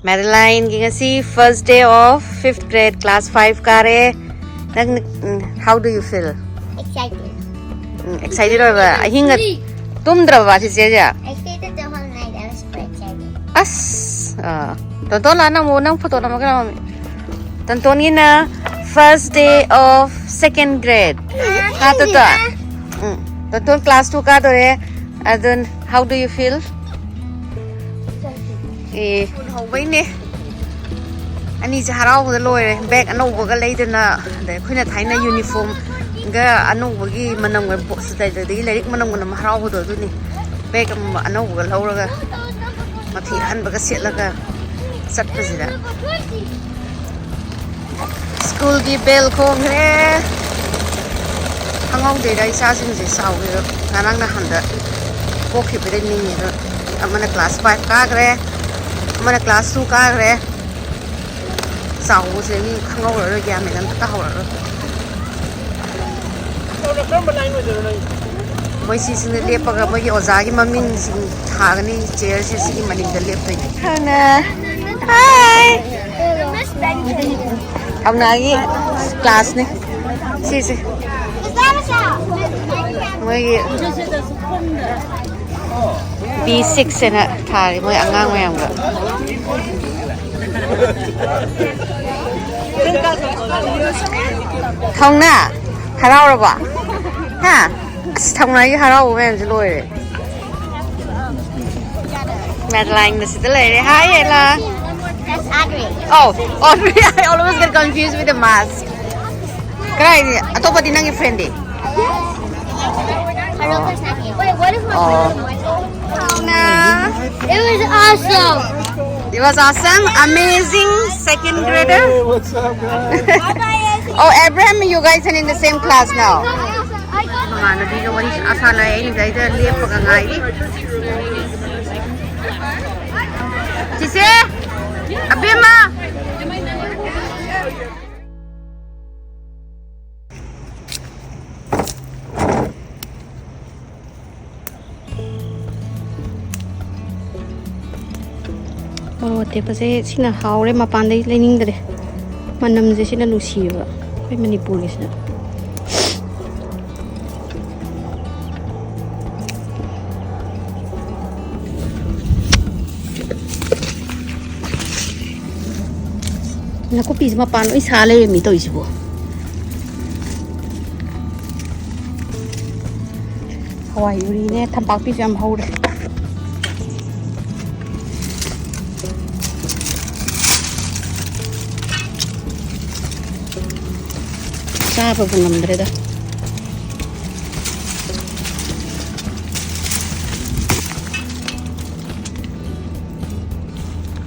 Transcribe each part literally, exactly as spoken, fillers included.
Madeline ꯒꯤ ꯉꯁꯤ first day of fifth grade, class five ꯀꯥꯔꯦ꯫ ꯅꯪ, ꯎꯝ, how do you feel? Excited. Um, excited ꯑꯣꯏꯕ? ꯑꯍꯤꯡꯒ ꯇꯨꯝꯗ꯭ꯔꯕ ꯆꯤꯆꯦꯁꯦ? I stayed the whole night. I was super excited. ꯑꯁ, ꯑꯥ, ꯇꯣꯟꯇꯣꯟ ꯂꯥꯛꯑꯣ, ꯅꯪ ꯑꯃꯨꯛ, ꯅꯪ ꯐꯣꯇꯣ ꯅꯝꯃꯒ ꯂꯥꯛꯑꯣ꯫ ꯇꯣꯟꯇꯣꯟꯒꯤꯅ first day of second grade. ꯍꯥ, ꯇꯣꯟꯇꯣꯟ? ꯎꯝ, ꯇꯣꯟꯇꯣꯟ class two ꯀꯥꯗꯣꯔꯦ꯫ ꯑꯗꯨ how do you feel? ꯑꯦ, ꯍꯧꯕꯩꯅꯦ꯫ ꯑꯅꯤꯁꯦ ꯍꯔꯥꯎꯕꯗ ꯂꯣꯏꯔꯦ꯫ Bag ꯑꯅꯧꯕꯒ ꯂꯩꯗꯅ, ꯑꯗꯩ ꯑꯩꯈꯣꯏꯅ ꯊꯥꯏꯅ uniformꯒ ꯑꯅꯧꯕꯒꯤ ꯃꯅꯝꯒ ꯕꯣ-, ꯑꯗꯩꯗꯒꯤ ꯂꯥꯏꯔꯤꯛ ꯃꯅꯝꯒ ꯅꯝ ꯍꯔꯥꯎꯕꯗꯣ ꯑꯗꯨꯅꯤ꯫ Bag ꯑꯃ ꯑꯅꯧꯕꯒ ꯂꯧꯔꯒ ꯃꯐꯤ ꯑꯍꯟꯕꯒ ꯁꯦꯠꯂꯒ ꯆꯠꯄꯁꯤꯗ꯫ Schoolꯒꯤ bell ꯈꯣꯡꯈ꯭ꯔꯦ꯫ ꯈꯪꯍꯧꯗꯦꯗ ꯏꯆꯥꯁꯤꯡꯁꯦ ꯆꯥꯎꯈ꯭ꯔꯦ꯫ ꯉꯔꯥꯡ ꯅꯍꯥꯟꯗ ꯄꯣꯛꯈꯤꯕꯗꯩ ꯅꯤꯡꯉꯦ꯫ ꯑꯗꯣ ꯑꯃꯅ class five ꯀꯥꯈ꯭ꯔꯦ, ꯑꯃꯅ class two ꯀꯥꯈ꯭ꯔꯦ꯫ ꯆꯥꯎꯕꯁꯦ ꯃꯤ ꯈꯪꯍꯧꯔꯔꯣꯏ, ꯒ꯭ꯌꯥꯟ ꯃꯦꯟ ꯑꯝꯇ ꯇꯥꯍꯧꯔꯔꯣꯏ꯫ ꯃꯣꯏ ꯁꯤꯁꯤꯡꯗ ꯂꯦꯞꯄꯒ ꯃꯣꯏꯒꯤ ꯑꯣꯖꯥꯒꯤ ꯃꯃꯤꯡꯁꯤꯡ ꯊꯥꯒꯅꯤ꯫ Chairꯁꯦ ꯁꯤꯒꯤ ꯃꯅꯤꯡꯗ ꯂꯦꯞꯇꯣꯏꯅꯦ꯫ ꯍꯥꯎꯅ꯫ Hi꯫ ꯍꯥꯎꯅꯥꯒꯤ classꯅꯦ ꯁꯤꯁꯦ꯫ ꯃꯣꯏꯒꯤ B six ꯍꯥꯏꯅ ꯊꯥꯔꯤ ꯃꯣꯏ ꯑꯉꯥꯡ ꯃꯌꯥꯝꯒ꯫ ꯊꯧꯅꯥ ꯍꯔꯥꯎꯔꯕꯣ? ꯍꯥ? ꯑꯁ, ꯊꯧꯅꯥꯒꯤ ꯍꯔꯥꯎꯕ ꯃꯌꯥꯝꯁꯦ ꯂꯣꯏꯔꯦ꯫ Madelineꯅ ꯁꯤꯗ ꯂꯩꯔꯦ꯫ Hi, Ella. That's Audrey. Oh, Audrey, I always get confused with the mask. ꯀꯔꯥꯏꯗꯤ? ꯑꯇꯣꯞꯄꯗꯤ ꯅꯪꯒꯤ friendꯗꯤ? Her uncle's not here. Wait, what if my Oh. Nah. It was awesome. It was awesome, amazing, second grader. Hey, what's up, guys? Oh, Abraham, you guys are in the same class now. ꯃꯃꯥꯟꯅꯕꯤꯒ ꯋꯥꯔꯤ ꯁꯥꯟꯅꯩ ꯑꯩꯅ ꯁꯤꯗꯩꯗ ꯂꯦꯞꯄꯒ ꯉꯥꯏꯔꯤ꯫ ꯆꯤꯆꯦ! ꯑꯕꯦꯝꯃ! ꯑꯇꯦꯛꯄꯁꯦ ꯁꯤꯅ ꯍꯥꯎꯔꯦ, ꯃꯄꯥꯟꯗꯩ ꯂꯩꯅꯤꯡꯗ꯭ꯔꯦ꯫ ꯃꯅꯝꯁꯦ ꯁꯤꯅ ꯅꯨꯡꯁꯤꯌꯦꯕ ꯑꯩꯈꯣꯏ ꯃꯅꯤꯄꯨꯔꯒꯤꯁꯤꯅ꯫ ꯅꯥꯀꯨꯞꯄꯤꯁꯦ ꯃꯄꯥꯟ ꯂꯣꯏ ꯁꯥ ꯂꯩꯔꯝꯃꯤ ꯇꯧꯔꯤꯁꯤꯕꯣ꯫ ꯍꯋꯥꯏ ꯎꯔꯤꯅꯦ, ꯊꯝꯄꯥꯛꯄꯤꯁꯨ ꯌꯥꯝ ꯍꯧꯔꯦ꯫ ꯆꯥꯕꯕꯨ ꯉꯝꯗ꯭ꯔꯦꯗ꯫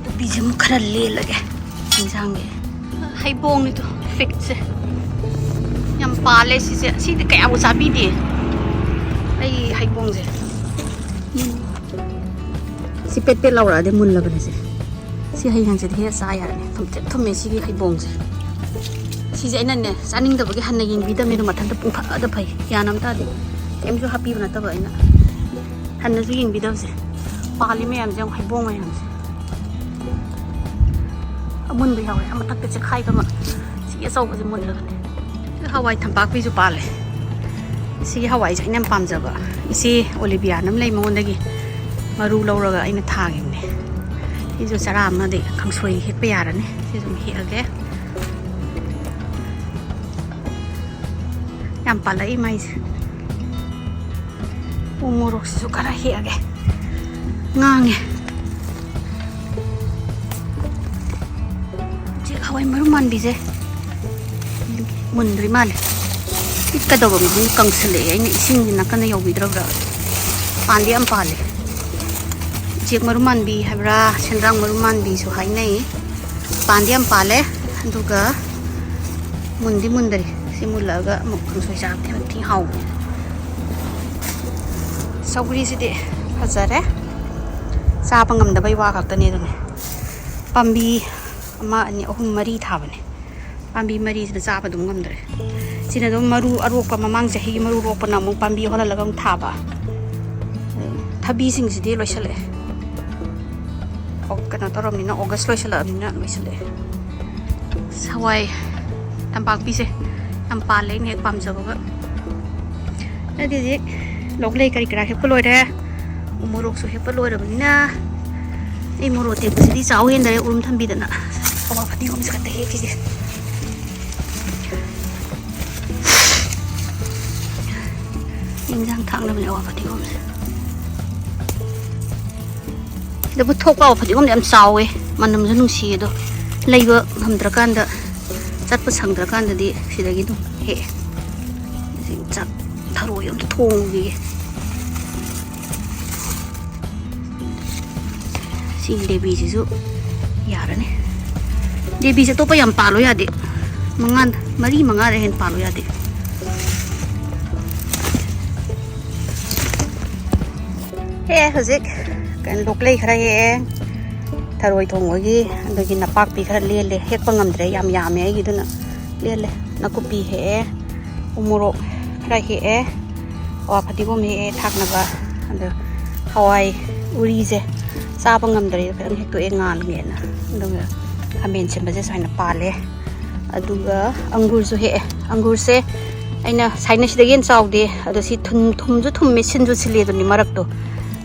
ꯀꯣꯕꯤꯁꯦ ꯑꯃꯨꯛ ꯈꯔ ꯂꯦꯜꯂꯒꯦ ꯏꯟꯁꯥꯡꯒꯤ꯫ ꯍꯩꯕꯣꯡꯅꯤꯗꯣ, ꯐꯤꯛꯁꯦ ꯌꯥꯝ ꯄꯥꯜꯂꯦ꯫ ꯁꯤꯁꯦ, ꯁꯤꯗꯤ ꯀꯌꯥꯕꯨ ꯆꯥꯕꯤꯗꯦ ꯑꯩ ꯍꯩꯕꯣꯡꯁꯦ꯫ ꯁꯤ ꯄꯦꯠ ꯄꯦꯠ ꯂꯥꯎꯔꯛꯑꯗꯤ ꯃꯨꯜꯂꯕꯅꯦ ꯁꯦ꯫ ꯁꯤ ꯍꯌꯦꯡꯁꯤꯗꯤ ꯍꯦꯛ ꯆꯥ ꯌꯥꯔꯅꯤ꯫ ꯊꯨꯝꯇ꯭ꯔꯤꯛ ꯊꯨꯝꯃꯦ ꯁꯤꯒꯤ ꯍꯩꯕꯣꯡꯁꯦ꯫ ꯁꯤꯁꯦ ꯑꯩꯅꯅꯦ ꯆꯥꯅꯤꯡꯗꯕꯒꯤ ꯍꯟꯅ ꯌꯦꯡꯕꯤꯗꯕꯅꯦ, ꯑꯗꯣ ꯃꯊꯟꯇ ꯄꯨꯡꯐꯗ ꯐꯩ꯫ ꯒ꯭ꯌꯥꯟ ꯑꯃ ꯇꯥꯗꯦ꯫ ꯀꯩꯝꯁꯨ ꯍꯥꯞꯄꯤꯕ ꯅꯠꯇꯕ ꯑꯩꯅ꯫ ꯍꯟꯅꯁꯨ ꯌꯦꯡꯕꯤꯗꯕꯁꯦ꯫ ꯄꯥꯜꯂꯤ ꯃꯌꯥꯝꯁꯦ ꯌꯦꯡꯉꯨ, ꯍꯩꯕꯣꯡ ꯃꯌꯥꯝꯁꯦ꯫ ꯑꯃꯨꯟꯕ ꯌꯥꯎꯔꯦ꯫ ꯑꯥ ꯃꯊꯛꯇ ꯆꯦꯈꯥꯏꯕ ꯑꯃ꯫ ꯁꯤꯒꯤ ꯑꯆꯧꯕꯁꯦ ꯃꯨꯜꯂꯕꯅꯦ꯫ ꯁꯤꯗ ꯍꯋꯥꯏ ꯊꯝꯄꯥꯛꯄꯤꯁꯨ ꯄꯥꯜꯂꯦ꯫ ꯁꯤꯒꯤ ꯍꯋꯥꯏꯁꯦ ꯑꯩꯅ ꯌꯥꯝ ꯄꯥꯝꯖꯕ꯫ ꯏꯆꯦ ꯑꯣꯂꯤꯕꯤꯌꯥꯅ ꯑꯃ ꯂꯩ, ꯃꯉꯣꯟꯗꯒꯤ ꯃꯔꯨ ꯂꯧꯔꯒ ꯑꯩꯅ ꯊꯥꯈꯤꯕꯅꯦ꯫ ꯁꯤꯁꯨ ꯆꯔꯥ ꯑꯃꯗꯤ ꯀꯥꯡꯁꯣꯏ ꯍꯦꯛꯄ ꯌꯥꯔꯅꯤ꯫ ꯁꯤꯁꯨ ꯑꯃꯨꯛ ꯍꯦꯛꯑꯒꯦ꯫ ꯌꯥꯝ ꯄꯥꯜꯂꯛꯏ ꯃꯥꯏꯁꯦ꯫ ꯎ ꯃꯣꯔꯣꯛꯁꯤꯁꯨ ꯈꯔ ꯍꯦꯛꯑꯒꯦ꯫ ꯉꯥꯡꯉꯦ꯫ ꯍꯧꯖꯤꯛ ꯍꯋꯥꯏ ꯃꯔꯨ ꯃꯥꯟꯕꯤꯁꯦ ꯃꯨꯟꯗ꯭ꯔꯤ ꯃꯥꯜꯂꯦ꯫ ꯁꯤ ꯀꯩꯗꯧꯔꯕꯅꯣ ꯈꯪꯗꯦ, ꯀꯪꯁꯜꯂꯛꯑꯦ꯫ ꯑꯩꯅ ꯏꯁꯤꯡꯁꯤ ꯅꯥꯀꯟꯗ ꯌꯧꯕꯤꯗ꯭ꯔꯕ꯭ꯔꯥ? ꯄꯥꯟꯗꯤ ꯌꯥꯝ ꯄꯥꯜꯂꯦ꯫ ꯎꯆꯦꯛ ꯃꯔꯨ ꯃꯥꯟꯕꯤ ꯍꯥꯏꯕ꯭ꯔꯥ, ꯁꯦꯟꯗ꯭ꯔꯥꯡ ꯃꯔꯨ ꯃꯥꯟꯕꯤꯁꯨ ꯍꯥꯏꯅꯩ꯫ ꯄꯥꯟꯗꯤ ꯌꯥꯝ ꯄꯥꯜꯂꯦ, ꯑꯗꯨꯒ ꯃꯨꯟꯗꯤ ꯃꯨꯟꯗꯔꯤ꯫ ꯁꯤ ꯃꯨꯜꯂꯛꯑꯒ ꯑꯃꯨꯛ ꯀꯥꯡꯁꯣꯏ ꯆꯥꯕꯗꯤ ꯌꯥꯝ ꯊꯤ ꯍꯥꯎꯕꯅꯦ꯫ ꯁꯧꯒ꯭ꯔꯤꯁꯤꯗꯤ ꯐꯖꯔꯦ꯫ ꯆꯥꯕ ꯉꯝꯗꯕꯩ ꯋꯥ ꯈꯛꯇꯅꯦ ꯑꯗꯨꯅꯦ꯫ ꯄꯥꯝꯕꯤ ꯑꯃ, ꯑꯅꯤ, ꯑꯍꯨꯝ, ꯃꯔꯤ ꯊꯥꯕꯅꯦ꯫ ꯄꯥꯝꯕꯤ ꯃꯔꯤꯁꯤꯅ ꯆꯥꯕ ꯑꯗꯨꯝ ꯉꯝꯗ꯭ꯔꯦ꯫ ꯁꯤꯅ ꯑꯗꯨꯝ ꯃꯔꯨ ꯑꯔꯣꯛꯄ, ꯃꯃꯥꯡ ꯆꯍꯤꯒꯤ ꯃꯔꯨ ꯂꯣꯛꯄꯅ ꯑꯃꯨꯛ ꯄꯥꯝꯕꯤ ꯍꯣꯜꯍꯜꯂꯒ ꯑꯃꯨꯛ ꯊꯥꯕ꯫ ꯊꯕꯤꯁꯤꯡꯁꯤꯗꯤ ꯂꯣꯏꯁꯜꯂꯛꯑꯦ꯫ ꯑꯣ, ꯀꯩꯅꯣ ꯇꯧꯔꯕꯅꯤꯅ, ꯑꯣꯒꯁ ꯂꯣꯏꯁꯤꯜꯂꯛꯑꯕꯅꯤꯅ ꯂꯣꯏꯁꯤꯜꯂꯛꯑꯦ꯫ ꯍꯋꯥꯏ ꯇꯝꯄꯥꯛꯄꯤꯁꯦ ꯌꯥꯝ ꯄꯥꯜꯂꯦ, ꯑꯩꯅ ꯍꯦꯛ ꯄꯥꯝꯖꯕꯒ꯫ ꯑꯗꯨꯗꯤ ꯂꯣꯛꯂꯩ ꯀꯔꯤ ꯀꯔꯥ ꯍꯦꯛꯄ ꯂꯣꯏꯔꯦ, ꯎ ꯃꯣꯔꯣꯛꯁꯨ ꯍꯦꯛꯄ ꯂꯣꯏꯔꯕꯅꯤꯅ, ꯑꯩ ꯃꯣꯔꯣꯛ ꯑꯇꯦꯛꯄꯁꯤꯗꯤ ꯆꯥꯎ ꯍꯦꯟꯗꯔꯦ, ꯎꯔꯨꯝ ꯊꯝꯕꯤꯗꯅ꯫ ꯑꯋꯥ ꯐꯗꯤꯒꯣꯝꯁꯦ ꯈꯛꯇ ꯍꯦꯛꯈꯤꯒꯦ꯫ ꯏꯟꯖꯥꯡ ꯊꯥꯛꯅꯕꯅꯦ ꯑꯋꯥ ꯐꯗꯤꯒꯣꯝꯁꯦ꯫ ꯁꯤꯗꯕꯨ ꯊꯣꯛꯄ ꯑꯋꯥ ꯐꯗꯤꯒꯣꯝꯗꯤ ꯌꯥꯝ ꯆꯥꯎꯋꯦ, ꯃꯅꯝꯁꯨ ꯅꯨꯡꯁꯤꯌꯦ, ꯑꯗꯣ ꯂꯩꯕ ꯉꯝꯗ꯭ꯔꯀꯥꯟꯗ, ꯆꯠꯄ ꯁꯪꯗ꯭ꯔꯀꯥꯟꯗꯗꯤ ꯁꯤꯗꯒꯤ ꯑꯗꯨꯝ ꯍꯦꯛꯑꯦ꯫ ꯁꯤ ꯆꯥꯛ, ꯊꯔꯣꯏ ꯑꯝꯇ ꯊꯣꯡꯈꯤꯒꯦ꯫ ꯁꯤ ꯗꯦꯕꯤꯁꯤꯁꯨ ꯌꯥꯔꯅꯤ꯫ ꯗꯦꯕꯤꯁꯦ ꯑꯇꯣꯞꯄ ꯌꯥꯝ ꯄꯥꯜꯂꯣ ꯌꯥꯗꯦ, ꯃꯉꯥ, ꯃꯔꯤ ꯃꯉꯥꯗ ꯍꯦꯟꯅ ꯄꯥꯜꯂꯣ ꯌꯥꯗꯦ꯫ ꯍꯦꯛꯑꯦ ꯍꯧꯖꯤꯛ꯫ ꯀꯩꯅꯣ, ꯂꯣꯛꯂꯩ ꯈꯔ ꯍꯦꯛꯑꯦ, ꯊꯔꯣꯏ ꯊꯣꯡꯕꯒꯤ꯫ ꯑꯗꯒꯤ ꯅꯄꯥꯛꯄꯤ ꯈꯔ ꯂꯦꯜꯂꯦ, ꯍꯦꯛꯄ ꯉꯝꯗ꯭ꯔꯦ, ꯌꯥꯝ ꯌꯥꯝꯃꯦ ꯑꯩꯒꯤꯗꯨꯅ꯫ ꯂꯦꯜꯂꯦ꯫ ꯅꯥꯀꯨꯞꯄꯤ ꯍꯦꯛꯑꯦ, ꯎꯃꯣꯔꯣꯛ ꯈꯔ ꯍꯦꯛꯑꯦ, ꯑꯋꯥ ꯐꯗꯤꯒꯣꯝ ꯍꯦꯛꯑꯦ ꯊꯥꯛꯅꯕ꯫ ꯑꯗꯣ ꯍꯋꯥꯏ ꯎꯔꯤꯁꯦ ꯆꯥꯕ ꯉꯝꯗ꯭ꯔꯦ, ꯈꯤꯇꯪ ꯍꯦꯛꯇꯣꯛꯑꯦ ꯉꯥꯟꯒꯦꯅ꯫ ꯑꯗꯨꯒ ꯈꯥꯃꯦꯟ ꯁꯤꯟꯕꯁꯦ ꯁꯨꯃꯥꯏꯅ ꯄꯥꯜꯂꯦ꯫ ꯑꯗꯨꯒ ꯑꯪꯒꯨꯔꯁꯨ ꯍꯦꯛꯑꯦ꯫ ꯑꯪꯒꯨꯔꯁꯦ ꯑꯩꯅ ꯁꯥꯏꯅꯁꯤꯗꯒꯤ ꯍꯦꯟꯅ ꯆꯥꯎꯗꯦ, ꯑꯗꯣ ꯁꯤ ꯊꯨꯝ, ꯊꯨꯝꯁꯨ ꯊꯨꯝꯃꯦ, ꯁꯤꯟꯁꯨ ꯁꯤꯜꯂꯤ ꯑꯗꯨꯅꯤ ꯃꯔꯛꯇꯣ꯫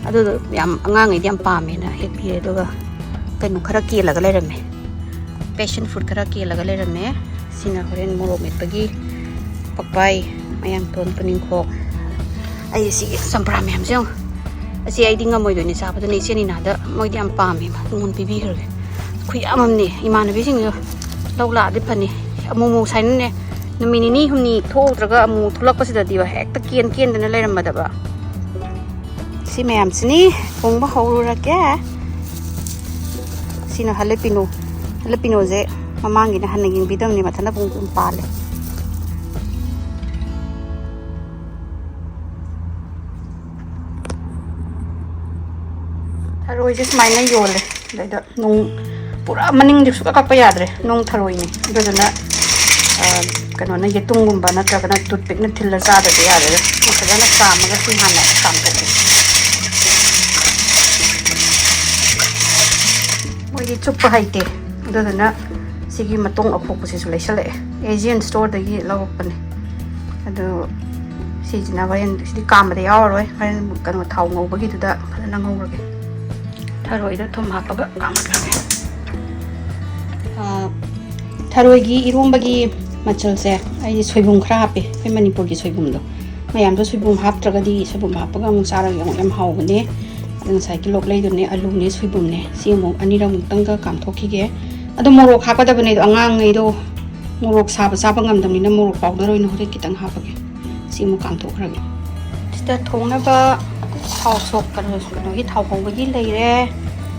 ꯑꯗꯨꯗꯣ ꯌꯥꯝ, ꯑꯉꯥꯡꯉꯩꯗꯤ ꯌꯥꯝ ꯄꯥꯝꯃꯦꯅ ꯍꯦꯛꯄꯤꯔꯦ꯫ ꯑꯗꯨꯒ ꯀꯩꯅꯣ ꯈꯔ ꯀꯦꯜꯂꯒ ꯂꯩꯔꯝꯃꯦ, ꯄꯦꯁꯟ ꯐ꯭ꯔꯨꯠ ꯈꯔ ꯀꯦꯜꯂꯒ ꯂꯩꯔꯝꯃꯦ꯫ ꯁꯤꯅ ꯍꯣꯔꯦꯟ ꯃꯣꯔꯣꯛ ꯃꯦꯠꯄꯒꯤ꯫ ꯄꯛꯄꯥꯏ, ꯃꯌꯥꯡꯇꯣꯟ, ꯇꯨꯅꯤꯡꯈꯣꯛ꯫ ꯑꯩ ꯁꯤꯒꯤ ꯆꯝꯄ꯭ꯔꯥ ꯃꯌꯥꯝꯁꯦ ꯌꯦꯡꯉꯨ꯫ ꯑꯁꯤ ꯑꯩꯗꯤ ꯉꯝꯃꯣꯏꯗꯣꯏꯅꯦ ꯆꯥꯕꯗꯨꯅ, ꯏꯆꯦ ꯅꯤꯅꯥꯗ ꯃꯣꯏꯗꯤ ꯌꯥꯝ ꯄꯥꯝꯃꯦꯕ, ꯃꯉꯣꯟ ꯄꯤꯕꯤꯈ꯭ꯔꯒꯦ꯫ ꯈꯨꯌꯥꯝ ꯑꯃꯅꯦ, ꯏꯃꯥꯟꯅꯕꯤꯁꯤꯡꯁꯨ ꯂꯧ ꯂꯥꯛꯑꯗꯤ ꯐꯅꯤ꯫ ꯑꯃꯨꯛ ꯑꯃꯨꯛ ꯁꯨꯃꯥꯏꯅꯅꯦ, ꯅꯨꯃꯤꯠ ꯅꯤꯅꯤ ꯍꯨꯝꯅꯤ ꯊꯣꯛꯎꯗ꯭ꯔꯒ ꯑꯃꯨꯛ ꯊꯣꯛꯂꯛꯄꯁꯤꯗꯗꯤꯕ ꯍꯦꯛꯇ ꯀꯦꯟ ꯀꯦꯟꯗꯅ ꯂꯩꯔꯝꯃꯗꯕ꯫ ꯁꯤ ꯃꯌꯥꯝꯁꯤꯅꯤ ꯊꯣꯡꯕ ꯍꯧꯔꯨꯔꯒꯦ꯫ ꯁꯤꯅ ꯍꯂꯄꯤꯅꯣ꯫ ꯍꯂꯄꯤꯅꯣꯁꯦ ꯃꯃꯥꯡꯒꯤꯅ ꯍꯟꯅ ꯌꯦꯡꯕꯤꯗꯕꯅꯦ, ꯃꯊꯟꯇ ꯄꯨꯡ ꯄꯨꯡ ꯄꯥꯜꯂꯦ꯫ ꯊꯔꯣꯏꯁꯦ ꯁꯨꯃꯥꯏꯅ ꯌꯣꯜꯂꯦ꯫ ꯑꯗꯩꯗ ꯅꯨꯡ ꯄꯨꯔꯥ ꯃꯅꯤꯡꯗꯤ ꯁꯨꯛꯀꯛ ꯀꯛꯄ ꯌꯥꯗ꯭ꯔꯦ, ꯅꯨꯡ ꯊꯔꯣꯏꯅꯤ꯫ ꯑꯗꯨꯗꯨꯅ, ꯑ, ꯀꯩꯅꯣꯅ, ꯌꯦꯇꯨꯝꯒꯨꯝꯕ ꯅꯠꯇ꯭ꯔꯒꯅ ꯇꯨꯠꯄꯤꯛꯅ ꯊꯤꯜꯂ ꯆꯥꯗ꯭ꯔꯗꯤ ꯌꯥꯔꯦ꯫ ꯐꯖꯅ ꯆꯥꯝꯃꯒ ꯁꯤ ꯍꯥꯟꯅ ꯆꯥꯝꯊꯣꯛꯀꯦ꯫ ꯑꯩꯗꯤ ꯆꯨꯞꯄ ꯍꯩꯇꯦ, ꯑꯗꯨꯗꯨꯅ ꯁꯤꯒꯤ ꯃꯇꯣꯡ ꯑꯄꯣꯛꯄꯁꯤꯁꯨ ꯂꯩꯁꯜꯂꯛꯑꯦ, ꯑꯦꯖꯤꯌꯟ ꯁ꯭ꯇꯣꯔꯗꯒꯤ ꯂꯧꯔꯛꯄꯅꯦ꯫ ꯑꯗꯨ ꯁꯤꯁꯤꯅ ꯍꯣꯔꯦꯟ, ꯁꯤꯗꯤ ꯀꯥꯝꯕꯗ ꯌꯥꯎꯔꯔꯣꯏ, ꯍꯣꯔꯦꯟ ꯀꯩꯅꯣ, ꯊꯥꯎ ꯉꯧꯕꯒꯤꯗꯨꯗ ꯐꯖꯅ ꯉꯧꯔꯒꯦ꯫ ꯊꯔꯣꯏꯗ ꯊꯨꯝ ꯍꯥꯞꯄꯒ ꯀꯥꯝꯈ꯭ꯔꯒꯦ꯫ ꯑꯥ, ꯊꯔꯣꯏꯒꯤ ꯏꯔꯣꯝꯕꯒꯤ ꯃꯆꯜꯁꯦ ꯑꯩꯗꯤ ꯁꯣꯏꯕꯨꯝ ꯈꯔ ꯍꯥꯞꯄꯦ, ꯑꯩꯈꯣꯏ ꯃꯅꯤꯄꯨꯔꯒꯤ ꯁꯣꯏꯕꯨꯝꯗꯣ꯫ ꯃꯌꯥꯝꯗꯣ ꯁꯣꯏꯕꯨꯝ ꯍꯥꯞꯇ꯭ꯔꯒꯗꯤ, ꯁꯣꯏꯕꯨꯝ ꯍꯥꯞꯄꯒ ꯑꯃꯨꯛ ꯆꯥꯔꯒ ꯑꯃꯨꯛ ꯌꯥꯝ ꯍꯥꯎꯕꯅꯦ꯫ ꯑꯗ ꯉꯁꯥꯏ ꯀꯤꯂꯣꯛ ꯂꯩꯗꯨꯅꯦ, ꯑꯂꯨꯅꯦ, ꯁꯣꯏꯕꯨꯝꯅꯦ, ꯁꯤ ꯑꯃꯨꯛ ꯑꯅꯤꯔꯛꯃꯨꯛꯇꯪꯒ ꯀꯥꯝꯊꯣꯛꯈꯤꯒꯦ꯫ ꯑꯗꯣ ꯃꯣꯔꯣꯛ ꯍꯥꯞꯀꯗꯕꯅꯦ, ꯑꯗꯣ ꯑꯉꯥꯡꯉꯩꯗꯣ ꯃꯣꯔꯣꯛ ꯁꯥꯕ ꯆꯥꯕ ꯉꯝꯗꯕꯅꯤꯅ ꯃꯣꯔꯣꯛ ꯄꯥꯎꯗꯔ ꯑꯣꯏꯅ ꯍꯣꯔꯦꯟ ꯈꯤꯇꯪ ꯍꯥꯞꯄꯒꯦ꯫ ꯁꯤ ꯑꯃꯨꯛ ꯀꯥꯝꯊꯣꯛꯈ꯭ꯔꯒꯦ꯫ ꯁꯤꯗ ꯊꯣꯡꯅꯕ ꯊꯥꯎ ꯁꯣꯛ, ꯀꯩꯅꯣ, ꯀꯩꯅꯣꯒꯤ ꯊꯥꯎ ꯍꯧꯕꯒꯤ ꯂꯩꯔꯦ꯫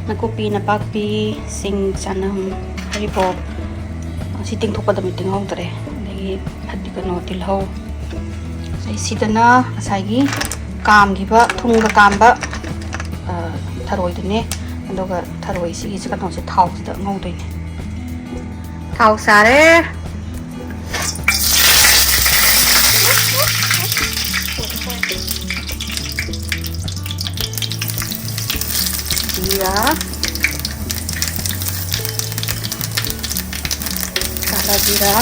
ꯅꯥꯀꯨꯞꯄꯤ, ꯅꯄꯥꯛꯄꯤ, ꯁꯤꯡ, ꯆꯅꯝ, ꯍꯔꯤꯕꯣꯞ, ꯁꯤ ꯇꯤꯡꯊꯣꯛꯀꯗꯕꯅꯤ, ꯇꯤꯡꯍꯧꯗ꯭ꯔꯦ꯫ ꯑꯗꯒꯤ ꯐꯗꯤ-, ꯀꯩꯅꯣ, ꯇꯤꯜꯍꯧ꯫ ꯑꯗꯩ ꯁꯤꯗꯅ ꯉꯁꯥꯏꯒꯤ ꯀꯥꯝꯈꯤꯕ, ꯊꯨꯝꯒ ꯀꯥꯝꯕ, ꯑ, ꯊꯔꯣꯏꯗꯨꯅꯦ꯫ ꯑꯗꯨꯒ ꯊꯔꯣꯏ ꯁꯤꯒꯤꯁꯦ ꯀꯩꯅꯣꯁꯦ ꯊꯥꯎꯁꯤꯗ ꯉꯧꯗꯣꯏꯅꯦ꯫ ꯊꯥꯎ ꯁꯥꯔꯦ꯫ ꯖꯤꯔꯥ, ꯁꯥꯗꯥ ꯖꯤꯔꯥ,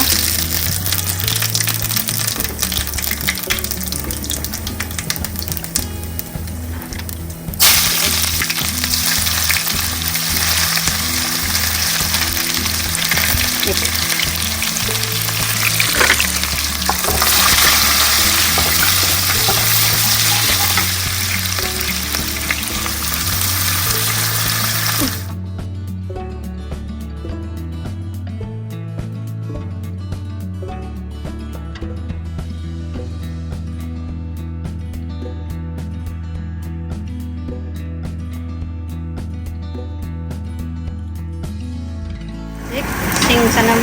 ꯍꯧꯖꯤꯛ ꯁꯤꯡ ꯆꯅꯝ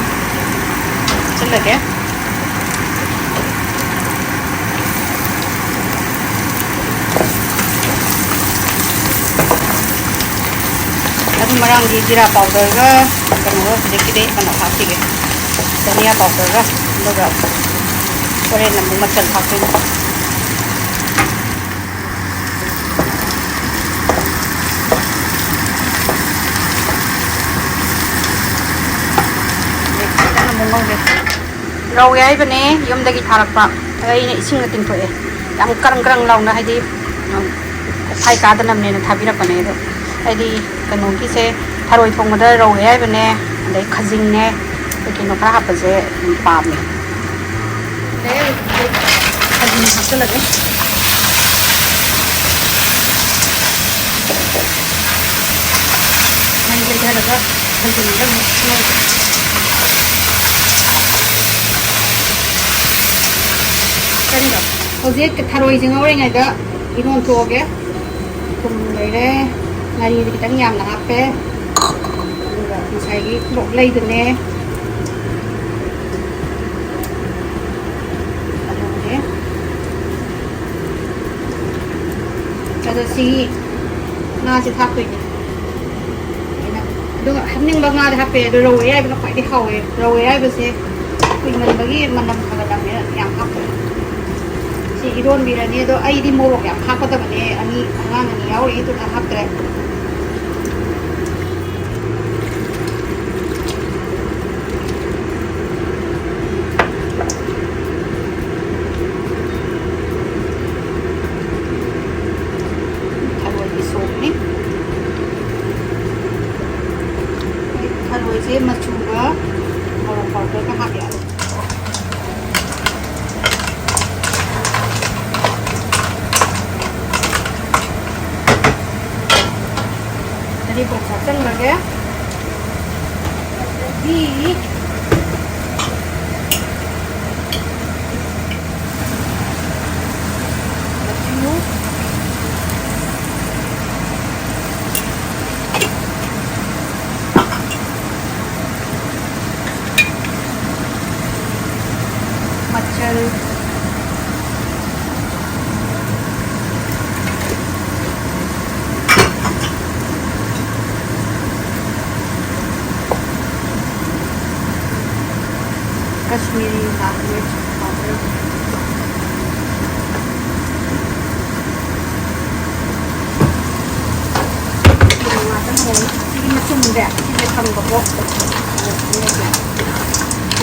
ꯍꯥꯞꯆꯤꯜꯂꯒꯦ꯫ ꯑꯗꯨ ꯃꯔꯥꯡꯒꯤ ꯖꯤꯔꯥ ꯄꯥꯎꯗꯔꯒ ꯀꯩꯅꯣꯒ ꯍꯧꯖꯤꯛꯀꯤꯗꯤ ꯀꯩꯅꯣ ꯍꯥꯞꯈꯤꯒꯦ, ꯙꯅꯤꯌꯥ ꯄꯥꯎꯗꯔꯒ, ꯑꯗꯨꯒ ꯍꯣꯔꯦꯟ ꯑꯃꯨꯛ ꯃꯆꯜ ꯍꯥꯞꯇꯣꯏꯅꯦ꯫ ꯉꯧꯒꯦ꯫ ꯔꯧ ꯑꯌꯥꯏꯕꯅꯦ, ꯌꯨꯝꯗꯒꯤ ꯊꯥꯔꯛꯄ꯫ ꯑꯗ ꯑꯩꯅ ꯏꯁꯤꯡꯅ ꯇꯤꯡꯊꯣꯛꯑꯦ꯫ ꯌꯥꯝ ꯀꯔꯪ ꯀꯔꯪ ꯂꯥꯎꯅ, ꯍꯥꯏꯗꯤ, ꯎꯝ, ꯐꯥꯏ ꯀꯥꯗꯅꯕꯅꯦꯅ ꯊꯥꯕꯤꯔꯛꯄꯅꯦ꯫ ꯑꯗꯣ ꯑꯩꯗꯤ ꯀꯩꯅꯣꯒꯤꯁꯦ, ꯊꯔꯣꯏ ꯊꯣꯡꯕꯗ ꯔꯧ ꯑꯌꯥꯏꯕꯅꯦ, ꯑꯗꯩ ꯈꯖꯤꯡꯅꯦ, ꯀꯩ ꯀꯩꯅꯣ ꯈꯔ ꯍꯥꯞꯄꯁꯦ ꯑꯗꯨꯝ ꯄꯥꯝꯃꯦ꯫ ꯑꯗꯩ ꯈꯖꯤꯡ ꯍꯥꯞꯆꯤꯜꯂꯒꯦ꯫ ꯃꯩ ꯂꯩꯊꯔꯒ ꯈꯖꯤꯡꯗ ꯑꯃꯨꯛ ꯉꯧꯒꯦ꯫ ꯀꯔꯤꯅꯣ? ꯍꯧꯖꯤꯛ ꯊꯔꯣꯏꯁꯦ ꯉꯧꯔꯤꯉꯩꯗ ꯏꯔꯣꯟ ꯊꯣꯛꯑꯒꯦ꯫ ꯊꯨꯝ ꯂꯩꯔꯦ, ꯉꯥꯔꯤꯗꯤ ꯈꯤꯇꯪ ꯌꯥꯝꯅ ꯍꯥꯞꯄꯦ, ꯑꯗꯨꯒ ꯉꯁꯥꯏꯒꯤ ꯂꯣꯛꯂꯩꯗꯨꯅꯦ, ꯑꯂꯨꯅꯦ꯫ ꯑꯗꯣ ꯁꯤ ꯉꯥꯁꯦ ꯊꯥꯛꯇꯣꯏꯅꯦ ꯑꯩꯅ꯫ ꯑꯗꯨꯒ ꯍꯥꯞꯅꯤꯡꯕ ꯉꯥꯗ ꯍꯥꯞꯄꯦ꯫ ꯑꯗꯣ ꯔꯧ ꯑꯌꯥꯏꯕꯅ ꯈ꯭ꯋꯥꯏꯗꯩ ꯍꯥꯎꯋꯦ꯫ ꯔꯧ ꯑꯌꯥꯏꯕꯁꯦ ꯀꯨꯏꯃꯟꯕꯒꯤ ꯃꯅꯝ ꯈꯔ ꯅꯝꯃꯦ, ꯌꯥꯝ ꯍꯥꯞꯄꯦ꯫ ꯁꯤ ꯏꯔꯣꯟꯕꯤꯔꯅꯤ꯫ ꯑꯗꯣ ꯑꯩꯗꯤ ꯃꯣꯔꯣꯛ ꯌꯥꯝ ꯍꯥꯞꯀꯗꯕꯅꯦ, ꯑꯅꯤ, ꯑꯉꯥꯡ ꯑꯅꯤ ꯌꯥꯎꯔꯤ, ꯑꯗꯨꯅ ꯍꯥꯞꯇ꯭ꯔꯦ꯫ ꯊꯔꯣꯏꯒꯤ ꯁꯣꯛꯅꯤ꯫ ꯊꯔꯣꯏꯁꯦ ꯃꯆꯨꯒ ꯃꯣꯔꯣꯛ ꯄꯥꯎꯗꯔꯒ ꯍꯥꯞꯄ ꯌꯥꯔꯦ꯫ ꯍꯔꯤꯕꯣꯞ ꯍꯥꯞꯆꯤꯟꯈ꯭ꯔꯒꯦ꯫ ꯑꯗꯒꯤ ꯃꯆꯨ, ꯃꯆꯜ, Kashmiri ꯂꯥꯜ ꯃꯤꯔꯆ powder꯫ ꯁꯤꯒꯤ ꯃꯆꯨꯝꯁꯦ ꯁꯤꯁꯦ ꯐꯪꯕꯀꯣ꯫